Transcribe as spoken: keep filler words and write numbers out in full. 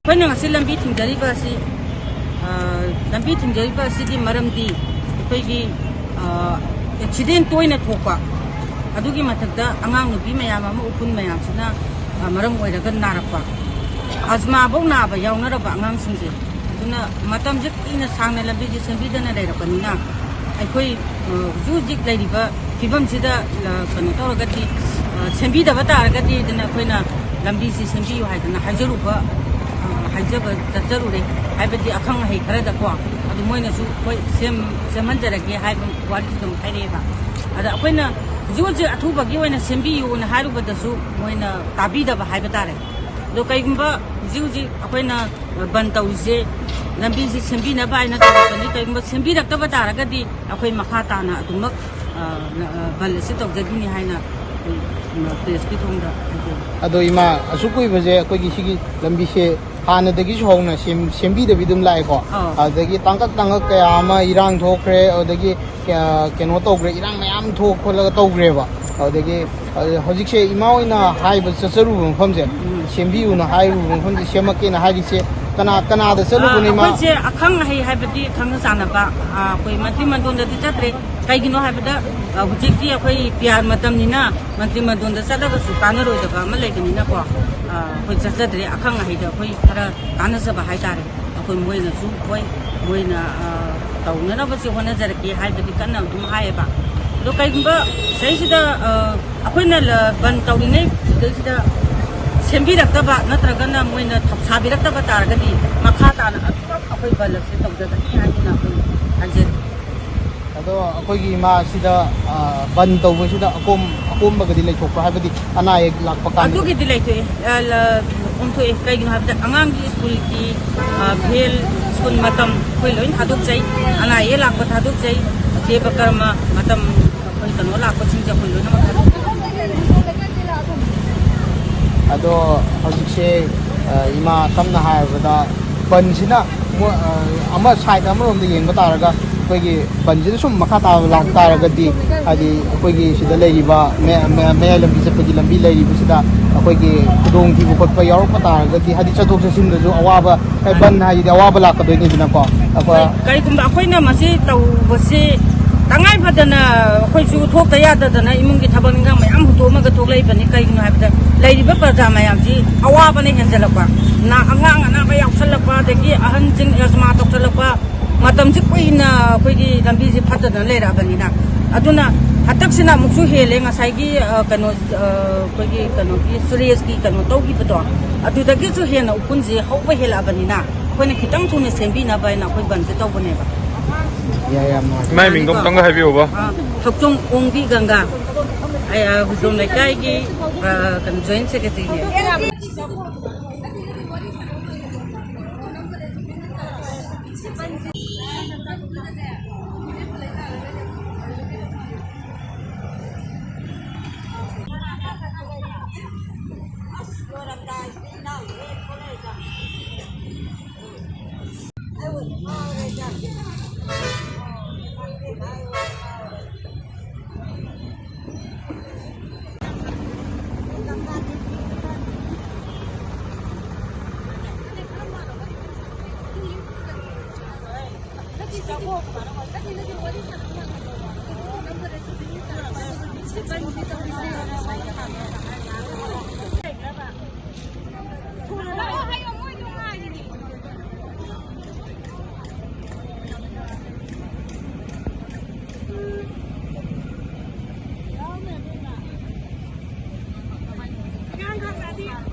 ꯑꯩꯈꯣꯏꯅ ꯉꯁꯤ ꯂꯝꯕꯤ ꯊꯤꯡꯖꯔꯤꯕ ꯑꯁꯤ, ꯑ, ꯂꯝꯕꯤ ꯊꯤꯡꯖꯔꯤꯕ ꯑꯁꯤꯒꯤ ꯃꯔꯝꯗꯤ ꯑꯩꯈꯣꯏꯒꯤ, ꯑ, ꯑꯦꯛꯁꯤꯗꯦꯟ ꯇꯣꯏꯅ ꯊꯣꯛꯄ, ꯑꯗꯨꯒꯤ ꯃꯊꯛꯇ ꯑꯉꯥꯡ ꯅꯨꯄꯤ ꯃꯌꯥꯝ ꯑꯃ ꯎꯐꯨꯟ ꯃꯌꯥꯝꯁꯤꯅ, ꯑ, ꯃꯔꯝ ꯑꯣꯏꯔꯒ ꯅꯥꯔꯛꯄ, ꯑꯖꯃꯥꯐꯧ ꯅꯥꯕ ꯌꯥꯎꯅꯔꯕ ꯑꯉꯥꯡꯁꯤꯡꯁꯦ꯫ ꯑꯗꯨꯅ ꯃꯇꯝꯁꯦ ꯀꯨꯏꯅ ꯁꯥꯡꯅ ꯂꯝꯕꯤꯁꯦ ꯁꯦꯝꯕꯤꯗꯅ ꯂꯩꯔꯛꯄꯅꯤꯅ, ꯑꯩꯈꯣꯏ, ꯑ, ꯍꯧꯖꯤꯛ ꯍꯧꯖꯤꯛ ꯂꯩꯔꯤꯕ ꯐꯤꯕꯝꯁꯤꯗ, ꯑ, ꯀꯩꯅꯣ ꯇꯧꯔꯒꯗꯤ, ꯑ, ꯁꯦꯝꯕꯤꯗꯕ ꯇꯥꯔꯒꯗꯤ ꯑꯗꯨꯅ ꯑꯩꯈꯣꯏꯅ ꯂꯝꯕꯤꯁꯤ ꯁꯦꯝꯕꯤꯌꯨ ꯍꯥꯏꯗꯅ ꯍꯥꯏꯖꯔꯨꯕ, ꯑ, ꯍꯥꯏꯖꯕ ꯆꯠꯆꯔꯨꯔꯦ꯫ ꯍꯥꯏꯕꯗꯤ ꯑꯈꯪ ꯑꯍꯩ ꯈꯔꯗꯀꯣ, ꯑꯗꯨ ꯃꯣꯏꯅꯁꯨ "ꯍꯣꯏ, ꯁꯦꯝ-, ꯁꯦꯝꯍꯟꯖꯔꯒꯦ" ꯍꯥꯏꯕ ꯋꯥꯔꯤꯁꯨ ꯑꯗꯨꯝ ꯍꯥꯏꯔꯛꯑꯦꯕ꯫ ꯑꯗ ꯑꯩꯈꯣꯏꯅ ꯍꯧꯖꯤꯛ ꯍꯧꯖꯤꯛ ꯑꯊꯨꯕꯒꯤ ꯑꯣꯏꯅ ꯁꯦꯝꯕꯤꯌꯨꯅ ꯍꯥꯏꯔꯨꯕꯗꯁꯨ ꯃꯣꯏꯅ ꯇꯥꯕꯤꯗꯕ ꯍꯥꯏꯕ ꯇꯥꯔꯦ꯫ ꯑꯗꯣ ꯀꯩꯒꯨꯝꯕ ꯍꯧꯖꯤꯛ ꯍꯧꯖꯤꯛ ꯑꯩꯈꯣꯏꯅ ꯕꯟ ꯇꯧꯔꯤꯁꯦ ꯂꯝꯕꯤꯁꯤ ꯁꯦꯝꯕꯤꯅꯕ ꯍꯥꯏꯅ ꯇꯧꯔꯛꯄꯅꯤ꯫ ꯀꯔꯤꯒꯨꯝꯕ ꯁꯦꯝꯕꯤꯔꯛꯇꯕ ꯇꯥꯔꯒꯗꯤ ꯑꯩꯈꯣꯏ ꯃꯈꯥ ꯇꯥꯅ ꯑꯗꯨꯃꯛ, ꯑ, ꯕꯟ ꯑꯁꯤ ꯇꯧꯖꯈꯤꯅꯤ ꯍꯥꯏꯅ ꯑꯩꯈꯣꯏ ꯄ꯭ꯔꯦꯁꯀꯤ ꯊꯣꯡꯗ ꯍꯥꯏꯖꯔꯤ꯫ ꯑꯗꯣ ꯏꯃꯥ, ꯑꯁꯨꯛ ꯀꯨꯏꯕꯁꯦ ꯑꯩꯈꯣꯏꯒꯤ ꯁꯤꯒꯤ ꯂꯝꯕꯤꯁꯦ ꯍꯥꯟꯅꯗꯒꯤꯁꯨ ꯍꯧꯅ ꯁꯦꯝ-, ꯁꯦꯝꯕꯤꯗꯕꯤ ꯑꯗꯨꯝ ꯂꯥꯛꯑꯦꯀꯣ꯫ ꯑꯧ꯫ ꯑꯗꯨꯗꯒꯤ ꯇꯥꯡꯀꯛ ꯇꯥꯡꯀꯛ ꯀꯌꯥ ꯑꯃ ꯏꯔꯥꯡ ꯊꯣꯛꯈ꯭ꯔꯦ, ꯑꯗꯨꯗꯒꯤ ꯀꯌꯥ-, ꯀꯩꯅꯣ ꯇꯧꯈ꯭ꯔꯦ, ꯏꯔꯥꯡ ꯃꯌꯥꯝ ꯊꯣꯛ ꯈꯣꯠꯂꯒ ꯇꯧꯈ꯭ꯔꯦꯕ꯫ ꯑꯗꯨꯗꯒꯤ, ꯑ, ꯍꯧꯖꯤꯛꯁꯦ ꯏꯃꯥ ꯍꯣꯏꯅ ꯍꯥꯏꯕ ꯆꯠꯆꯔꯨꯕ ꯃꯐꯝꯁꯦ, ꯎꯝ꯫ ꯁꯦꯝꯕꯤꯌꯨꯅ ꯍꯥꯏꯔꯨꯕ ꯃꯐꯝꯁꯦ ꯁꯦꯝꯃꯛꯀꯦꯅ ꯍꯥꯏꯔꯤꯁꯦ ꯀꯅꯥ, ꯀꯅꯥꯗ ꯑ, ꯆꯠꯂꯨꯕꯅꯣ ꯏꯃꯥ? ꯑꯩꯈꯣꯏꯁꯦ ꯑꯈꯪ ꯑꯍꯩ ꯍꯥꯏꯕꯗꯤ ꯈꯪꯅ ꯆꯥꯟꯅꯕ, ꯑ, ꯑꯩꯈꯣꯏ ꯃꯟꯇ꯭ꯔꯤ ꯃꯟꯗꯣꯟꯗꯗꯤ ꯆꯠꯇ꯭ꯔꯦ꯫ ꯀꯩꯒꯤꯅꯣ ꯍꯥꯏꯕꯗ, ꯑ, ꯍꯧꯖꯤꯛꯇꯤ ꯑꯩꯈꯣꯏ ꯄꯤ ꯑꯥꯔ ꯃꯇꯝꯅꯤꯅ ꯃꯟꯇ꯭ꯔꯤ ꯃꯟꯗꯣꯟꯗ ꯆꯠꯂꯒꯁꯨ ꯀꯥꯟꯅꯔꯣꯏꯗꯕ ꯑꯃ ꯂꯩꯕꯅꯤꯅꯀꯣ, ꯑ, ꯑꯩꯈꯣꯏ ꯆꯠꯆꯗ꯭ꯔꯦ꯫ ꯑꯈꯪ ꯑꯍꯩꯗ ꯑꯩꯈꯣꯏ ꯈꯔ ꯇꯥꯟꯅꯖꯕ ꯍꯥꯏꯇꯥꯔꯦ꯫ ꯑꯩꯈꯣꯏ ꯃꯣꯏꯅꯁꯨ ꯍꯣꯏ, ꯃꯣꯏꯅ, ꯑ, ꯇꯧꯅꯅꯕꯁꯦ ꯍꯣꯠꯅꯖꯔꯛꯀꯦ ꯍꯥꯏꯕꯗꯤ ꯀꯟꯅ ꯑꯗꯨꯝ ꯍꯥꯏꯌꯦꯕ꯫ ꯑꯗꯣ ꯀꯩꯒꯨꯝꯕ ꯁꯤꯗꯩꯁꯤꯗ, ꯑ, ꯑꯩꯈꯣꯏꯅ ꯂ-, ꯕꯟ ꯇꯧꯔꯤꯉꯩ ꯁꯤꯗꯩꯁꯤꯗ ꯁꯦꯝꯕꯤꯔꯛꯇꯕ ꯅꯠꯇ꯭ꯔꯒꯅ ꯃꯣꯏꯅ ꯊꯧꯁꯥꯕꯤꯔꯛꯇꯕ ꯇꯥꯔꯒꯗꯤ ꯃꯈꯥ ꯇꯥꯅ ꯑꯗꯨꯃꯛ ꯑꯩꯈꯣꯏ ꯕꯟ ꯑꯁꯦ ꯇꯧꯖꯒꯅꯤ ꯍꯥꯏꯗꯨꯅ ꯑꯩꯈꯣꯏ ꯍꯥꯏꯖꯔꯤ꯫ ꯑꯗꯣ ꯑꯩꯈꯣꯏꯒꯤ ꯏꯃꯥ ꯑꯁꯤꯗ, ꯑ, ꯕꯟ ꯇꯧꯕꯁꯤꯗ ꯑꯀꯣꯝ-, ꯑꯀꯣꯝꯕꯒꯗꯤ ꯂꯩꯊꯣꯛꯄ꯭ꯔꯣ? ꯍꯥꯏꯕꯗꯤ ꯑꯅꯥ ꯑꯌꯦꯛ ꯂꯥꯛꯄ ꯀꯥꯟꯗ? ꯑꯗꯨꯒꯤꯗꯤ ꯂꯩꯊꯣꯛꯑꯦ, ꯑ, ꯂ-, ꯀꯣꯝꯊꯣꯛꯑꯦ꯫ ꯀꯩꯒꯤꯅꯣ ꯍꯥꯏꯕꯗ ꯑꯉꯥꯡꯒꯤ ꯁ꯭ꯀꯨꯜꯒꯤ, ꯑ, ꯚꯦꯟ, ꯁ꯭ꯀꯨꯜ ꯃꯇꯝ ꯑꯩꯈꯣꯏ ꯂꯣꯏ ꯊꯥꯗꯣꯛꯆꯩ, ꯑꯅꯥ ꯑꯌꯦꯛ ꯂꯥꯛꯄ ꯊꯥꯗꯣꯛꯆꯩ, ꯗꯦꯕ ꯀꯔꯃ ꯃꯇꯝ ꯑꯩꯈꯣꯏ ꯀꯩꯅꯣ ꯂꯥꯛꯄꯁꯤꯡꯁꯦ ꯑꯩꯈꯣꯏ ꯂꯣꯏꯅꯃꯛ ꯊꯥꯗꯣꯛꯆꯩ꯫ ꯑꯗꯣ ꯍꯧꯖꯤꯛꯁꯦ, ꯑ, ꯏꯃꯥ ꯁꯝꯅ ꯍꯥꯏꯔꯕꯗ ꯕꯟꯁꯤꯅ ꯃꯣ-, ꯑ, ꯑꯃ ꯁꯥꯏꯠ ꯑꯃꯔꯣꯝꯗ ꯌꯦꯡꯕ ꯇꯥꯔꯒ ꯑꯩꯈꯣꯏꯒꯤ ꯕꯟꯁꯤꯗ ꯁꯨꯝ ꯃꯈꯥ ꯇꯥꯕ ꯂꯥꯛ ꯇꯥꯔꯒꯗꯤ, ꯍꯥꯏꯗꯤ ꯑꯩꯈꯣꯏꯒꯤ ꯁꯤꯗ ꯂꯩꯔꯤꯕ ꯃꯌꯥ-, ꯃꯌꯥ-, ꯃꯌꯥꯏ ꯂꯝꯕꯤ ꯆꯠꯄꯒꯤ ꯂꯝꯕꯤ ꯂꯩꯔꯤꯕꯁꯤꯗ ꯑꯩꯈꯣꯏꯒꯤ ꯈꯨꯗꯣꯡꯊꯤꯕ ꯈꯣꯠꯄ ꯌꯥꯎꯔꯛꯄ ꯇꯥꯔꯒꯗꯤ, ꯍꯥꯏꯗꯤ ꯆꯠꯊꯣꯛ ꯆꯠꯁꯤꯟꯗꯁꯨ ꯑꯋꯥꯕ, ꯍꯥꯏ, ꯕꯟ ꯍꯥꯏꯁꯤꯗꯤ ꯑꯋꯥꯕ ꯂꯥꯛꯀꯗꯣꯏꯅꯤꯗꯅꯀꯣ꯫ ꯑꯩꯈꯣꯏ ꯀꯔꯤꯒꯨꯝꯕ ꯑꯩꯈꯣꯏꯅ ꯃꯁꯤ ꯇꯧꯕꯁꯤ ꯇꯉꯥꯏ ꯐꯗꯅ ꯑꯩꯈꯣꯏꯁꯨ ꯊꯣꯛꯇ ꯌꯥꯗꯗꯅ ꯏꯃꯨꯡꯒꯤ ꯊꯕꯛ ꯏꯟꯈꯥꯡ ꯃꯌꯥꯝ ꯍꯨꯟꯗꯣꯛꯑꯝꯃꯒ ꯊꯣꯛꯂꯛꯏꯕꯅꯤ꯫ ꯀꯩꯒꯤꯅꯣ ꯍꯥꯏꯕꯗ ꯂꯩꯔꯤꯕ ꯄ꯭ꯔꯖꯥ ꯃꯌꯥꯝꯁꯤ ꯑꯋꯥꯕꯅ ꯍꯦꯟꯖꯜꯂꯛꯄ, ꯅꯥ-, ꯑꯉꯥꯡ ꯑꯅꯥꯕ ꯌꯥꯎꯁꯜꯂꯛꯄ, ꯑꯗꯒꯤ ꯑꯍꯟꯁꯤꯡ ꯑꯦꯖꯃꯥ ꯇꯧꯁꯜꯂꯛꯄ, ꯃꯇꯝꯁꯤ ꯀꯨꯏꯅ ꯑꯩꯈꯣꯏꯒꯤ ꯂꯝꯕꯤꯁꯤ ꯐꯠꯇꯗꯅ ꯂꯩꯔꯛꯑꯕꯅꯤꯅ꯫ ꯑꯗꯨꯅ ꯍꯟꯗꯛꯁꯤꯅ ꯑꯃꯨꯛꯁꯨ ꯍꯦꯜꯂꯦ꯫ ꯉꯁꯥꯏꯒꯤ, ꯑ, ꯀꯩꯅꯣ, ꯑ, ꯑꯩꯈꯣꯏꯒꯤ ꯀꯩꯅꯣꯒꯤ ꯁꯨꯔꯦꯁꯀꯤ ꯀꯩꯅꯣ ꯇꯧꯈꯤꯕꯗꯣ, ꯑꯗꯨꯗꯒꯤꯁꯨ ꯍꯦꯟꯅ ꯎꯐꯨꯟꯁꯦ ꯍꯧꯕ ꯍꯦꯜꯂꯛꯑꯕꯅꯤꯅ, ꯑꯩꯈꯣꯏꯅ ꯈꯤꯇꯪ ꯊꯨꯅ ꯁꯦꯝꯕꯤꯅꯕ ꯍꯥꯏꯅ ꯑꯩꯈꯣꯏ ꯕꯟꯁꯦ ꯇꯧꯕꯅꯦꯕ꯫ ꯌꯥꯏ, ꯌꯥꯝ ꯅꯨꯡꯉꯥꯏꯖꯔꯦ꯫ ꯃꯥꯏ ꯃꯤꯡꯗꯣ ꯑꯃꯨꯛꯇꯪꯒ ꯍꯥꯏꯕꯤꯌꯨꯕ꯫ ꯑ, ꯊꯧꯆꯣꯡ ꯑꯣꯡꯕꯤ ꯒꯪꯒꯥ, ꯑꯩ, ꯑ, ꯍꯨꯏꯗ꯭ꯔꯣꯝ ꯂꯩꯀꯥꯏꯒꯤ, ꯑ, ꯀꯩꯅꯣ, ꯖꯣꯏꯟ ꯁꯦꯀ꯭ꯔꯦꯇꯔꯤꯅꯦ꯫